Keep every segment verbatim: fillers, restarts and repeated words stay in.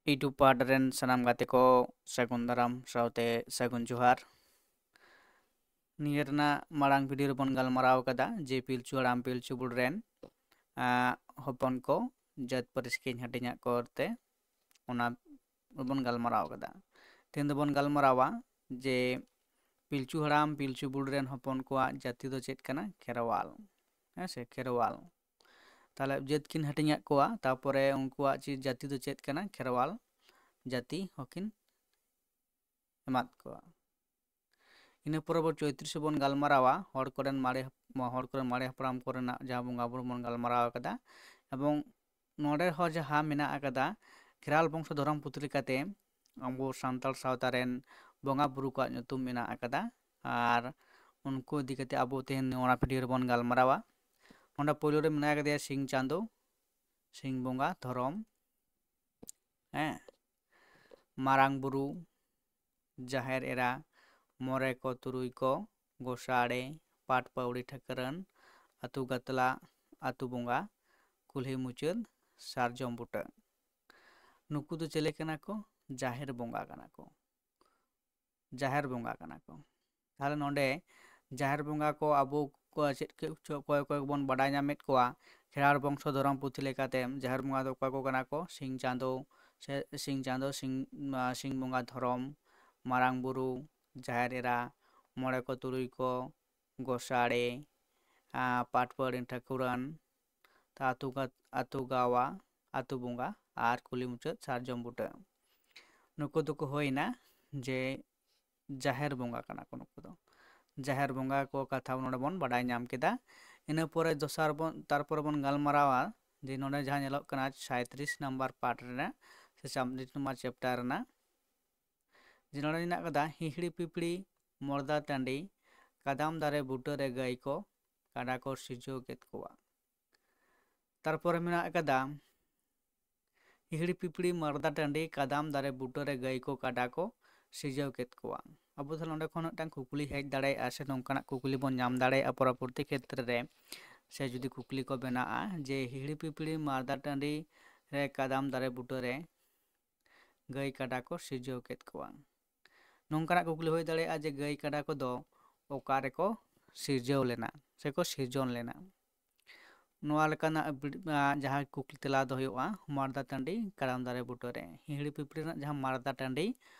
YouTube ᱯᱟᱦᱴᱟ ᱨᱮᱱ ᱥᱟᱱᱟᱢ ᱜᱟᱛᱮ ᱠᱚ ᱥᱟᱹᱜᱩᱱ ᱫᱟᱨᱟᱢ ᱥᱟᱶᱛᱮ ᱥᱟᱹᱜᱩᱱ ᱡᱚᱦᱟᱨ᱾ ᱱᱤᱭᱟᱹ ᱨᱮᱱᱟᱜ ᱢᱟᱲᱟᱝ ᱵᱷᱤᱰᱤᱭᱳ ᱨᱮᱵᱚᱱ ᱜᱟᱞᱢᱟᱨᱟᱣ ᱟᱠᱟᱫᱟ ᱡᱮ ᱯᱤᱞᱪᱩ ᱦᱟᱲᱟᱢ ᱯᱤᱞᱪᱩ ᱵᱩᱲ ᱨᱮᱱ ᱟᱸ, ᱦᱚᱯᱚᱱ ᱠᱚ ᱡᱟᱹᱛ ᱯᱟᱹᱨᱤᱥ ᱠᱤᱱ ᱦᱟᱹᱴᱤᱧᱟᱜ ᱠᱚ ᱛᱮ ᱚᱱᱟ ᱵᱚᱱ ᱜᱟᱞᱢᱟᱨᱟᱣ ᱟᱠᱟᱫᱟ᱾ ᱛᱮᱦᱮᱧ ᱫᱚᱵᱚᱱ ᱜᱟᱞᱢᱟᱨᱟᱣᱟ ᱡᱮ ᱯᱤᱞᱪᱩ ᱦᱟᱲᱟᱢ ᱯᱤᱞᱪᱩ ᱵᱩᱲ ᱨᱮᱱ ᱦᱚᱯᱚᱱ ᱠᱚᱣᱟᱜ ᱡᱟᱹᱛᱤ ᱫᱚ ᱪᱮᱫ ᱠᱟᱱᱟ? ᱠᱷᱮᱨᱣᱟᱞ᱾ ᱦᱮᱸ ᱥᱮ, ᱠᱷᱮᱨᱣᱟᱞ᱾ ᱛᱟᱦᱞᱮ ᱡᱟᱹᱛ ᱠᱤᱱ ᱦᱟᱹᱴᱤᱧᱟᱜ ᱠᱚᱣᱟ, ᱛᱟᱯᱚᱨᱮ ᱩᱱᱠᱩᱣᱟᱜ ᱪᱮᱫ ᱡᱟᱹᱛᱤ ᱫᱚ ᱪᱮᱫ ᱠᱟᱱᱟ? ᱠᱷᱮᱨᱣᱟᱞ ᱡᱟᱹᱛᱤ ᱦᱚᱸᱠᱤᱱ ᱮᱢᱟᱫ ᱠᱚᱣᱟ᱾ ᱤᱱᱟᱹ ᱯᱚᱨᱮ ᱵᱚ ᱪᱳᱭᱛᱨᱤᱥ ᱵᱚᱱ ᱜᱟᱞᱢᱟᱨᱟᱣᱟ ᱦᱚᱲ ᱠᱚᱨᱮᱱ ᱢᱟᱨᱮ ᱦᱟᱯ-, ᱦᱚᱲ ᱠᱚᱨᱮᱱ ᱢᱟᱨᱮ ᱦᱟᱯᱲᱟᱢ ᱠᱚᱨᱮᱱᱟᱜ ᱡᱟᱦᱟᱸ ᱵᱚᱸᱜᱟ ᱵᱩᱨᱩ ᱵᱚᱱ ᱜᱟᱞᱢᱟᱨᱟᱣ ᱟᱠᱟᱫᱟ, ᱮᱵᱚᱝ ᱱᱚᱰᱮ ᱦᱚᱸ ᱡᱟᱦᱟᱸ ᱢᱮᱱᱟᱜ ᱟᱠᱟᱫᱟ ᱠᱷᱮᱨᱣᱟᱞ ᱵᱚᱝᱥᱚ ᱫᱷᱚᱨᱚᱢ ᱯᱩᱛᱷᱤ ᱞᱮᱠᱟᱛᱮ ᱟᱵᱚ ᱥᱟᱱᱛᱟᱲ ᱥᱟᱶᱛᱟ ᱨᱮᱱ ᱵᱚᱸᱜᱟ ᱵᱩᱨᱩ ᱠᱚᱣᱟᱜ ᱧᱩᱛᱩᱢ ᱢᱮᱱᱟᱜ ᱟᱠᱟᱫᱟ, ᱟᱨ ᱩᱱᱠᱩ ᱤᱫᱤ ᱠᱟᱛᱮ ᱟᱵᱚ ᱛᱮᱦᱮᱧ ᱱᱚᱣᱟ ᱵᱷᱤᱰᱤᱭᱳ ᱨᱮᱵᱚᱱ ᱜᱟᱞᱢᱟᱨᱟᱣᱟ᱾ ᱱᱚᱰᱮ ᱯᱳᱭᱞᱳ ᱨᱮ ᱢᱮᱱᱟᱭ ᱟᱠᱟᱫᱮᱭᱟ ᱥᱤᱧ ᱪᱟᱸᱫᱳ, ᱥᱤᱧ ᱵᱚᱸᱜᱟ, ᱫᱷᱚᱨᱚᱢ, ᱦᱮᱸ, ᱢᱟᱨᱟᱝ ᱵᱩᱨᱩ, ᱡᱟᱦᱮᱨ ᱮᱨᱟ, ᱢᱚᱬᱮ ᱠᱚ ᱛᱩᱨᱩᱭ ᱠᱚ, ᱜᱚᱥᱟᱲᱮ, ᱯᱟᱴ ᱯᱟᱹᱣᱲᱤ ᱴᱷᱟᱹᱠᱨᱟᱹᱱ, ᱟᱹᱛᱩ ᱜᱟᱛᱞᱟ, ᱟᱹᱛᱩ ᱵᱚᱸᱜᱟ, ᱠᱩᱞᱦᱤ ᱢᱩᱪᱟᱹᱫ, ᱥᱟᱨᱡᱚᱢ ᱵᱩᱴᱟᱹ᱾ ᱱᱩᱠᱩ ᱫᱚ ᱪᱮᱞᱮ ᱠᱟᱱᱟ ᱠᱚ? ᱡᱟᱦᱮᱨ ᱵᱚᱸᱜᱟ ᱠᱟᱱᱟ ᱠᱚ᱾ ᱡᱟᱦᱮᱨ ᱵᱚᱸᱜᱟ ᱠᱟᱱᱟ ᱠᱚ᱾ ᱛᱟᱦᱞᱮ ᱱᱚᱰᱮ ᱡᱟᱦᱮᱨ ᱵᱚᱸᱜᱟ ᱠᱚ ᱟᱵᱚ ᱠᱚ ᱪᱮᱫ ᱠᱚ ᱪᱚ ᱚᱠᱚᱭ ᱚᱠᱚᱭ ᱠᱚᱵᱚᱱ ᱵᱟᱰᱟᱭ ᱧᱟᱢᱮᱫ ᱠᱚᱣᱟ, ᱠᱷᱮᱨᱣᱟᱲ ᱵᱚᱝᱥᱚ ᱫᱷᱚᱨᱚᱢ ᱯᱩᱛᱷᱤ ᱞᱮᱠᱟᱛᱮ ᱡᱟᱦᱮᱨ ᱵᱚᱸᱜᱟ ᱫᱚ ᱚᱠᱚᱭ ᱠᱚ ᱠᱟᱱᱟ ᱠᱚ? ᱥᱤᱧ ᱪᱟᱸᱫᱳ, ᱥᱮ ᱥᱤᱧ ᱪᱟᱸᱫᱳ, ᱥᱤᱧ, ᱟᱸ, ᱥᱤᱧ ᱵᱚᱸᱜᱟ, ᱫᱷᱚᱨᱚᱢ, ᱢᱟᱨᱟᱝ ᱵᱩᱨᱩ, ᱡᱟᱦᱮᱨ ᱮᱨᱟ, ᱢᱚᱬᱮ ᱠᱚ ᱛᱩᱨᱩᱭ ᱠᱚ, ᱜᱚᱥᱟᱲᱮ, ᱟᱸ, ᱯᱟᱴᱯᱟᱹᱲᱤ ᱴᱷᱟᱹᱠᱩᱨᱟᱱ, ᱛᱟ ᱟᱹᱛᱩ ᱜᱟ-, ᱟᱹᱛᱩ ᱜᱟᱣᱟ, ᱟᱹᱛᱩ ᱵᱚᱸᱜᱟ ᱟᱨ ᱠᱩᱞᱦᱤ ᱢᱩᱪᱟᱹᱫ ᱥᱟᱨᱡᱚᱢ ᱵᱩᱴᱟᱹ᱾ ᱱᱩᱠᱩ ᱫᱚᱠᱚ ᱦᱩᱭᱱᱟ ᱡᱮ ᱡᱟᱦᱮᱨ ᱵᱚᱸᱜᱟ ᱠᱟᱱᱟ ᱠᱚ ᱱᱩᱠᱩ ᱫᱚ᱾ ᱡᱟᱦᱮᱨ ᱵᱚᱸᱜᱟ ᱠᱚ ᱠᱟᱛᱷᱟ ᱱᱚᱰᱮ ᱵᱚᱱ ᱵᱟᱰᱟᱭ ᱧᱟᱢ ᱠᱮᱫᱟ᱾ ᱤᱱᱟᱹ ᱯᱚᱨᱮ ᱫᱚᱥᱟᱨ ᱵᱚᱱ, ᱛᱟᱨᱯᱚᱨᱮ ᱵᱚᱱ ᱜᱟᱞᱢᱟᱨᱟᱣᱟ ᱡᱮ ᱱᱚᱰᱮ ᱡᱟᱦᱟᱸ ᱧᱮᱞᱚᱜ ᱠᱟᱱᱟ ᱥᱟᱸᱭᱛᱨᱤᱥ ᱱᱟᱢᱵᱟᱨ ᱯᱟᱴ ᱨᱮᱱᱟᱜ ᱥᱮ ᱪᱟᱢ-, ᱱᱟᱢᱵᱟᱨ ᱪᱮᱯᱴᱟᱨ ᱨᱮᱱᱟᱜ, ᱡᱮ ᱱᱚᱰᱮ ᱢᱮᱱᱟᱜ ᱠᱟᱫᱟ ᱦᱤᱦᱤᱲᱤ ᱯᱤᱯᱤᱲᱤ ᱢᱚᱲᱫᱟ ᱴᱟᱺᱰᱤ ᱠᱟᱫᱟᱢ ᱫᱟᱨᱮ ᱵᱩᱴᱟᱹ ᱨᱮ ᱜᱟᱹᱭ ᱠᱚ ᱠᱟᱰᱟ ᱠᱚ ᱥᱤᱨᱡᱟᱹᱣ ᱠᱮᱫ ᱠᱚᱣᱟ᱾ ᱛᱟᱨᱯᱚᱨᱮ ᱢᱮᱱᱟᱜ ᱟᱠᱟᱫᱟ ᱦᱤᱦᱤᱲᱤ ᱯᱤᱯᱤᱲᱤ ᱢᱟᱨᱫᱟ ᱴᱟᱺᱰᱤ ᱠᱟᱫᱟᱢ ᱫᱟᱨᱮ ᱵᱩᱴᱟᱹ ᱨᱮ ᱜᱟᱹᱭ ᱠᱚ ᱠᱟᱰᱟ ᱠᱚ ᱥᱤᱨᱡᱟᱹᱣ ᱠᱮᱫ ᱠᱚᱣᱟ᱾ ᱟᱵᱚ ᱛᱟᱦᱞᱮ ᱱᱚᱸᱰᱮ ᱠᱷᱚᱱ ᱢᱤᱫᱴᱟᱝ ᱠᱩᱠᱞᱤ ᱦᱮᱡ ᱫᱟᱲᱮᱭᱟᱜᱼᱟ ᱥᱮ ᱱᱚᱝᱠᱟᱱᱟᱜ ᱠᱩᱠᱞᱤ ᱵᱚᱱ ᱧᱟᱢ ᱫᱟᱲᱮᱭᱟᱜᱼᱟ ᱯᱚᱨᱚᱵᱚᱨᱛᱤ ᱠᱷᱮᱛᱨᱮ ᱨᱮ, ᱥᱮ ᱡᱩᱫᱤ ᱠᱩᱠᱞᱤ ᱠᱚ ᱵᱮᱱᱟᱜᱼᱟ ᱡᱮ ᱦᱤᱦᱤᱲᱤ ᱯᱤᱯᱤᱲᱤ ᱢᱟᱨᱫᱟ ᱴᱟᱺᱰᱤ ᱨᱮ ᱠᱟᱫᱟᱢ ᱫᱟᱨᱮ ᱵᱩᱴᱟᱹ ᱨᱮ ᱜᱟᱹᱭ ᱠᱟᱰᱟ ᱠᱚ ᱥᱤᱨᱡᱟᱹᱣ ᱠᱮᱫ ᱠᱚᱣᱟ᱾ ᱱᱚᱝᱠᱟᱱᱟᱜ ᱠᱩᱠᱞᱤ ᱦᱩᱭ ᱫᱟᱲᱮᱭᱟᱜᱼᱟ ᱡᱮ ᱜᱟᱹᱭ ᱠᱟᱰᱟ ᱠᱚᱫᱚ ᱚᱠᱟ ᱨᱮᱠᱚ ᱥᱤᱨᱡᱟᱹᱣ ᱞᱮᱱᱟ ᱥᱮᱠᱚ ᱥᱤᱨᱡᱚᱱ ᱞᱮᱱᱟ? ᱱᱚᱣᱟ ᱞᱮᱠᱟᱱᱟᱜ ᱵᱤ-, ᱟ, ᱡᱟᱦᱟᱸ ᱠᱩᱠᱞᱤ ᱛᱮᱞᱟ ᱫᱚ ᱦᱩᱭᱩᱜᱼᱟ ᱢᱟᱨᱫᱟ ᱴᱟᱺᱰᱤ ᱠᱟᱨᱟᱢ ᱫᱟᱨᱮ ᱵᱩᱴᱟᱹᱨᱮ᱾ ᱦᱤᱦᱤᱲᱤ ᱯᱤᱯᱤᱲᱤ ᱨᱮᱱᱟᱜ ᱡᱟᱦᱟᱸ ᱢᱟᱨᱫᱟ ᱴᱟᱺᱰᱤ,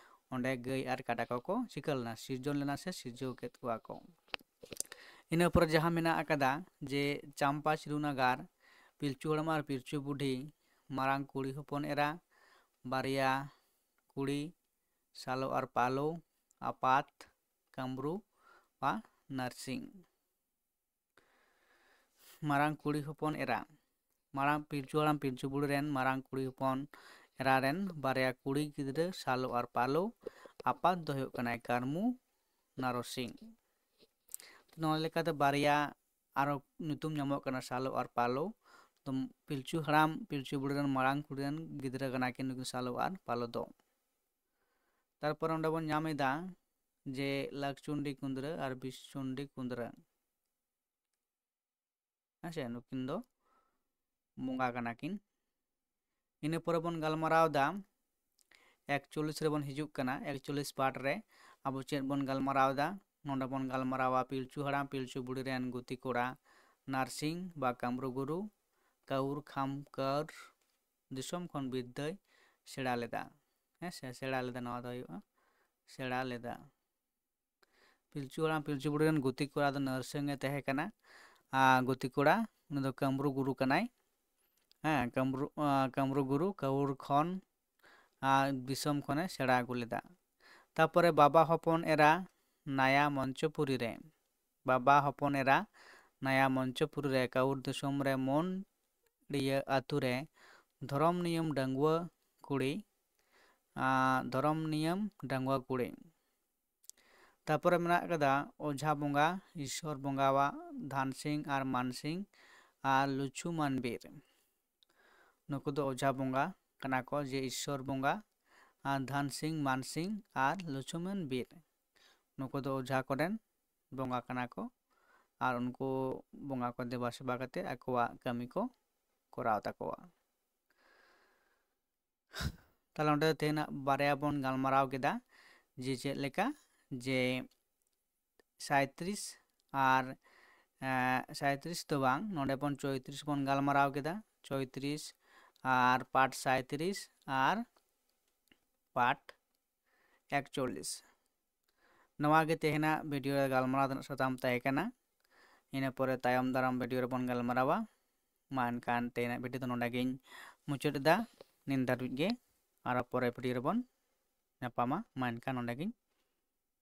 ᱚᱸᱰᱮ ᱜᱟᱹᱭ ᱟᱨ ᱠᱟᱰᱟ ᱠᱚᱠᱚ ᱪᱤᱠᱟᱹ ᱞᱮᱱᱟ, ᱥᱤᱨᱡᱚᱱ ᱞᱮᱱᱟ ᱥᱮ ᱥᱤᱨᱡᱟᱹᱣ ᱠᱮᱫ ᱠᱚᱣᱟ ᱠᱚ᱾ ᱤᱱᱟᱹ ᱯᱚᱨᱮ ᱡᱟᱦᱟᱸ ᱢᱮᱱᱟᱜ ᱟᱠᱟᱫᱟ ᱡᱮ ᱪᱟᱢᱯᱟ ᱪᱤᱨᱩ ᱱᱟᱜᱟᱨ, ᱯᱤᱞᱪᱩ ᱦᱟᱲᱟᱢ ᱟᱨ ᱯᱤᱞᱪᱩ ᱵᱩᱰᱷᱤ, ᱢᱟᱨᱟᱝ ᱠᱩᱲᱤ ᱦᱚᱯᱚᱱ ᱮᱨᱟ, ᱵᱟᱨᱭᱟ ᱠᱩᱲᱤ, ᱥᱟᱞᱚ ᱟᱨ ᱯᱟᱞᱚ, ᱟᱯᱟᱛ, ᱠᱟᱢᱨᱩ, ᱵᱟ ᱱᱟᱨᱥᱤᱝ᱾ ᱢᱟᱨᱟᱝ ᱠᱩᱲᱤ ᱦᱚᱯᱚᱱ ᱮᱨᱟ, ᱢᱟᱨᱟᱝ ᱯᱤᱞᱪᱩ ᱦᱟᱲᱟᱢ ᱯᱤᱞᱪᱩ ᱵᱩᱲᱦᱤ ᱨᱮᱱ ᱢᱟᱨᱟᱝ ᱠᱩᱲᱤ ᱦᱚᱯᱚᱱ ᱮᱨᱟ ᱨᱮᱱ ᱵᱟᱨᱭᱟ ᱠᱩᱲᱤ ᱜᱤᱫᱽᱨᱟᱹ ᱥᱟᱞᱚ ᱟᱨ ᱯᱟᱞᱚ, ᱟᱯᱟᱛ ᱫᱚ ᱦᱩᱭᱩᱜ ᱠᱟᱱᱟᱭ ᱠᱟᱨᱢᱩ ᱱᱟᱨᱚᱥᱤᱝ᱾ ᱱᱚᱣᱟ ᱞᱮᱠᱟᱛᱮ ᱵᱟᱨᱭᱟ ᱟᱨᱚ ᱧᱩᱛᱩᱢ ᱧᱟᱢᱚᱜ ᱠᱟᱱᱟ ᱥᱟᱞᱚ ᱟᱨ ᱯᱟᱞᱚ᱾ ᱛᱚ ᱯᱤᱞᱪᱩ ᱦᱟᱲᱟᱢ ᱯᱤᱞᱪᱩ ᱵᱩᱲᱦᱤ ᱨᱮᱱ ᱢᱟᱨᱟᱝ ᱠᱩᱲᱤ ᱨᱮᱱ ᱜᱤᱫᱽᱨᱟᱹ ᱠᱟᱱᱟ ᱠᱤᱱ ᱱᱩᱠᱤᱱ ᱥᱟᱞᱚ ᱟᱨ ᱯᱟᱞᱚ ᱫᱚ᱾ ᱛᱟᱨᱯᱚᱨ ᱚᱸᱰᱮ ᱵᱚᱱ ᱧᱟᱢ ᱮᱫᱟ ᱡᱮ ᱞᱟᱠᱪᱩᱱᱰᱤ ᱠᱩᱸᱫᱽᱨᱟᱹ ᱟᱨ ᱵᱤᱥᱪᱩᱱᱰᱤ ᱠᱩᱸᱫᱽᱨᱟᱹ᱾ ᱦᱮᱸ ᱥᱮ, ᱱᱩᱠᱤᱱ ᱫᱚ ᱵᱚᱸᱜᱟ ᱠᱟᱱᱟ ᱠᱤᱱ᱾ ᱤᱱᱟᱹ ᱯᱚᱨᱮ ᱵᱚᱱ ᱜᱟᱞᱢᱟᱨᱟᱣ ᱮᱫᱟ, ᱮᱠᱪᱚᱞᱞᱤᱥ ᱨᱮᱵᱚᱱ ᱦᱤᱡᱩᱜ ᱠᱟᱱᱟ᱾ ᱮᱠᱪᱚᱞᱞᱤᱥ ᱯᱟᱴ ᱨᱮ ᱟᱵᱚ ᱪᱮᱫ ᱵᱚᱱ ᱜᱟᱞᱢᱟᱨᱟᱣ ᱮᱫᱟ? ᱱᱚᱰᱮ ᱵᱚᱱ ᱜᱟᱞᱢᱟᱨᱟᱣᱟ ᱯᱤᱞᱪᱩ ᱦᱟᱲᱟᱢ ᱯᱤᱞᱪᱩ ᱵᱩᱲᱦᱤ ᱨᱮᱱ ᱜᱩᱛᱤ ᱠᱚᱲᱟ ᱱᱟᱨᱥᱤᱝ ᱵᱟ ᱠᱟᱢᱨᱩ ᱜᱩᱨᱩ ᱠᱟᱹᱣᱩᱨ ᱠᱷᱟᱢᱠᱟᱹᱨ ᱫᱤᱥᱚᱢ ᱠᱷᱚᱱ ᱵᱤᱫᱽᱫᱟᱹᱭ ᱥᱮᱬᱟ ᱞᱮᱫᱟ᱾ ᱦᱮᱸ ᱥᱮ, ᱥᱮᱬᱟ ᱞᱮᱫᱟ, ᱱᱚᱣᱟ ᱫᱚ ᱦᱩᱭᱩᱜᱼᱟ ᱥᱮᱬᱟ ᱞᱮᱫᱟ᱾ ᱯᱤᱞᱪᱩ ᱦᱟᱲᱟᱢ ᱯᱤᱞᱪᱩ ᱵᱩᱲᱦᱤ ᱨᱮᱱ ᱜᱩᱛᱤ ᱠᱚᱲᱟ ᱫᱚ ᱱᱟᱨᱥᱤᱝ ᱮ ᱛᱟᱦᱮᱸ ᱠᱟᱱᱟ᱾ ᱟᱨ ᱜᱩᱛᱤ ᱠᱚᱲᱟ ᱩᱱᱤ ᱫᱚ ᱠᱟᱹᱢᱨᱩ ᱜᱩᱨᱩ ᱠᱟᱱᱟᱭ᱾ ᱦᱮᱸ, ᱠᱟᱹᱢᱨᱩ, ᱟᱸ, ᱠᱟᱹᱢᱨᱩ ᱜᱩᱨᱩ ᱠᱟᱹᱣᱩᱨ ᱠᱷᱚᱱ, ᱟᱨ ᱫᱤᱥᱚᱢ ᱠᱷᱚᱱᱮ ᱥᱮᱬᱟ ᱟᱹᱜᱩ ᱞᱮᱫᱟ᱾ ᱛᱟᱯᱚᱨᱮ ᱵᱟᱵᱟ ᱦᱚᱯᱚᱱ ᱮᱨᱟ ᱱᱟᱭᱟ ᱢᱚᱧᱪᱚᱯᱩᱨᱤ ᱨᱮ, ᱵᱟᱵᱟ ᱦᱚᱯᱚᱱ ᱮᱨᱟ ᱱᱟᱭᱟ ᱢᱚᱧᱪᱚᱯᱩᱨᱤ ᱨᱮ ᱠᱟᱹᱣᱩᱨ ᱫᱤᱥᱚᱢ ᱨᱮ ᱢᱚᱱᱰᱤᱭᱟᱹ ᱟᱛᱳ ᱨᱮ ᱫᱷᱚᱨᱚᱢ ᱱᱤᱭᱚᱢ ᱰᱟᱺᱜᱩᱣᱟᱹ ᱠᱩᱲᱤ, ᱟᱸ, ᱫᱷᱚᱨᱚᱢ ᱱᱤᱭᱚᱢ ᱰᱟᱺᱜᱩᱣᱟᱹ ᱠᱩᱲᱤ᱾ ᱛᱟᱯᱚᱨᱮ ᱢᱮᱱᱟᱜ ᱟᱠᱟᱫᱟ ᱚᱡᱷᱟ ᱵᱚᱸᱜᱟ, ᱤᱥᱥᱚᱨ ᱵᱚᱸᱜᱟᱣᱟᱜ ᱫᱷᱟᱱᱥᱤᱝ ᱟᱨ ᱢᱟᱱᱥᱤᱝ ᱟᱨ ᱞᱩᱪᱷᱩᱢᱟᱱ ᱵᱤᱨ᱾ ᱱᱩᱠᱩ ᱫᱚ ᱚᱡᱷᱟ ᱵᱚᱸᱜᱟ ᱠᱟᱱᱟ ᱠᱚ, ᱡᱮ ᱤᱥᱥᱚᱨ ᱵᱚᱸᱜᱟ ᱟᱨ ᱫᱷᱟᱱᱥᱤᱝ ᱢᱟᱱᱥᱤᱝ ᱟᱨ ᱞᱩᱪᱷᱩᱢᱟᱱ ᱵᱤᱨ᱾ ᱱᱩᱠᱩ ᱫᱚ ᱚᱡᱷᱟ ᱠᱚᱨᱮᱱ ᱵᱚᱸᱜᱟ ᱠᱟᱱᱟ ᱠᱚ ᱟᱨ ᱩᱱᱠᱩ ᱵᱚᱸᱜᱟ ᱠᱚ ᱫᱮᱵᱟ ᱥᱮᱵᱟ ᱠᱟᱛᱮ ᱟᱠᱚᱣᱟᱜ ᱠᱟᱹᱢᱤ ᱠᱚ ᱠᱚᱨᱟᱣ ᱛᱟᱠᱚᱣᱟ᱾ ᱛᱟᱦᱞᱮ ᱚᱸᱰᱮ ᱛᱮᱦᱮᱧᱟᱜ ᱵᱟᱨᱭᱟ ᱵᱚᱱ ᱜᱟᱞᱢᱟᱨᱟᱣ ᱠᱮᱫᱟ, ᱡᱮ ᱪᱮᱫ ᱞᱮᱠᱟ ᱡᱮ ᱥᱟᱸᱭᱛᱨᱤᱥ ᱟᱨ ᱥᱟᱸᱭᱛᱨᱤᱥ ᱫᱚ ᱵᱟᱝ, ᱱᱚᱰᱮ ᱵᱚᱱ ᱪᱳᱭᱛᱨᱤᱥ ᱵᱚᱱ ᱜᱟᱞᱢᱟᱨᱟᱣ ᱠᱮᱫᱟ᱾ ᱪᱳᱭᱛᱨᱤᱥ ᱟᱨ ᱯᱟᱴ ᱥᱟᱸᱭᱛᱨᱤᱥ ᱟᱨ ᱯᱟᱴ ᱮᱠᱪᱚᱞᱞᱤᱥ᱾ ᱱᱚᱣᱟ ᱜᱮ ᱛᱮᱦᱮᱧᱟᱜ ᱵᱷᱤᱰᱤᱭᱳ ᱨᱮ ᱜᱟᱞᱢᱟᱨᱟᱣ ᱨᱮᱱᱟᱜ ᱥᱟᱛᱟᱢ ᱛᱟᱦᱮᱸ ᱠᱟᱱᱟ᱾ ᱤᱱᱟᱹ ᱯᱚᱨᱮ ᱛᱟᱭᱚᱢ ᱫᱟᱨᱟᱢ ᱵᱷᱤᱰᱤᱭᱳ ᱨᱮᱵᱚᱱ ᱜᱟᱞᱢᱟᱨᱟᱣᱟ᱾ ᱢᱟ ᱮᱱᱠᱷᱟᱱ ᱛᱮᱦᱮᱧᱟᱜ ᱵᱷᱤᱰᱤᱭᱳ ᱫᱚ ᱱᱚᱰᱮ ᱜᱤᱧ ᱢᱩᱪᱟᱹᱫ ᱮᱫᱟ᱾ ᱱᱤᱱ ᱫᱷᱟᱹᱵᱤᱡ ᱜᱮ, ᱟᱨᱚ ᱯᱚᱨᱮ ᱵᱷᱤᱰᱤᱭᱳ ᱨᱮᱵᱚᱱ ᱧᱟᱯᱟᱢᱟ᱾ ᱢᱟ ᱮᱱᱠᱷᱟᱱ ᱱᱚᱰᱮ ᱜᱤᱧ